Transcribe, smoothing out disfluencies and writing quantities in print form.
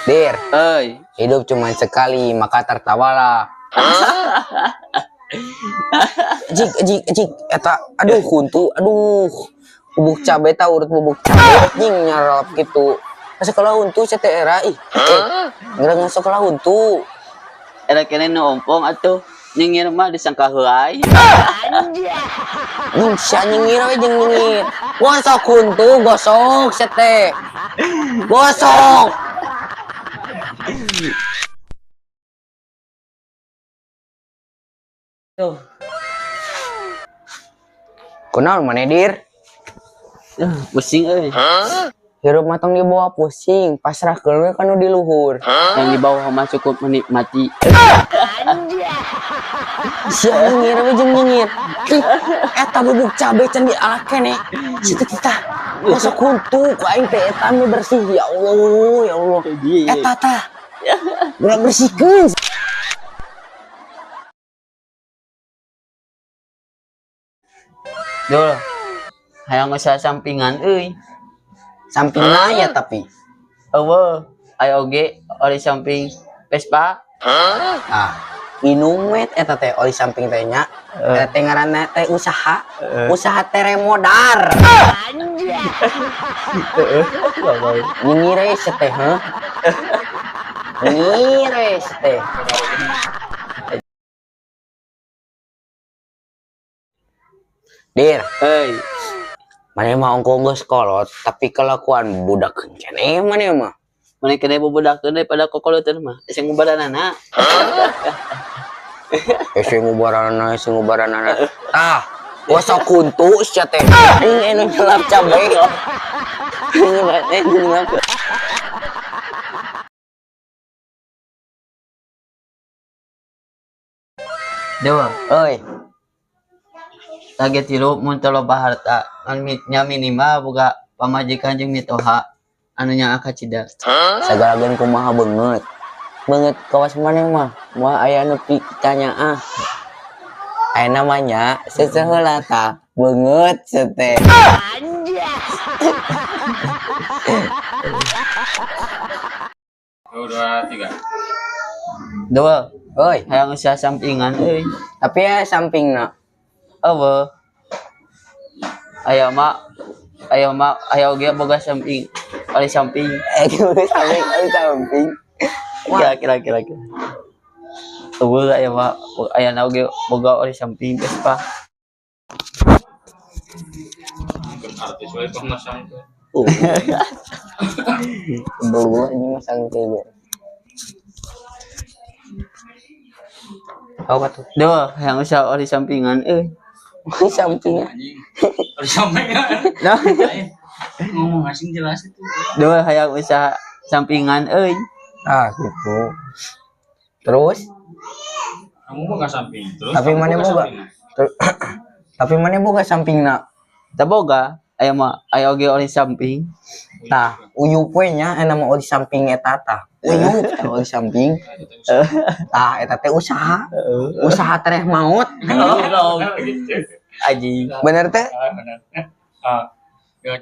Dir, Euy, hidup cuma sekali, maka tertawalah. Jik, jik, jik, eta, aduh huntu, aduh. Bubuk cabe ta urut bubuk cabe, nying nyarap gitu. Sekolah huntu sia teh era ih. Eh, ngerang sekolah huntu. Era keneh nu ompong atuh. Nyengir mah disangka heuay. Nying sia nyengir we jeung nyengir. Gosok huntu, gosok sia teh. Gosok. Tuh. Kunaon maneh, Dir? Pusing euy. Hirup mah tong dibawa pusing, pasrahkeun we ka nu di luhur. Yang di bawah mah cukup menikmati. Sia nyengir we jeung nyengir. Ih, eta bubuk cabe can dialak keneh. Situ kita gosok huntu ku aing teh eta mah bersih. Ya Allah, ya Allah. Eta tah. Geura bersihkeun. Duh. Hayang usaha sampingan euy. Sampingna ya tapi. Eueuh, aya oge oli samping Vespa. Nah, minum we eta teh oli samping teh nya. Eta teh ngaranna teh usaha. Usaha teremodar. Nyengir we sia teh, heuh. Nyengir we sia teh. Dir, Euy, maneh mah ongkoh geus kolot, tapi kelakuan budak keneh maneh mah. Maneh keneh bubudakeun daripada kokoloteun mah. Geus ngubaranana. Hese ngubaranana, hese ngubaranana. Tah, gosok huntu sia teh. Aing anu nyelap cabe. Aing nyelap. Dewa, Euy, target hirup mun teu loba harta, ngan nya minimal boga pamajikan jeung mitoha anu nyaah kacida. Sagalageun kumaha beungeut. Beungeut kawas maneh mah, moal aya nu pitanyaah. Aya namanya seseheula tah, beungeut sia teh. Dua, dua, tiga. Dewa, Euy, hayang usaha sampingan euy. Tapi ya sampingna. Eueuh. Aya mah aya mah aya oge boga samping oli samping. Eh, gimana samping, oli samping. Kira kira kira kira. Eueuh aya mah aya na oge boga oli samping Vespa. Artis we pemasang tuh. Beueuh anjing masang teh. Apa tuh? Dewa, hayang usaha oli sampingan euy. Sampingnya. Anjing. Harus sampingan. Nah, Ngomong asing jelas itu. dewa hayang usaha sampingan euy. Ah, gitu. Terus? Kamu boga samping terus. Tapi kamu mana boga boga? samping. Tapi mana boga sampingna? Teu boga, aya mah aya oge oli samping. Tah, uyup we nya aya mah oli samping eta tah. Uyup tah oli samping. Tah eta teh usaha. Usaha tereh maut. Anjing. Bener teh? Ah, benar. Ah, ya,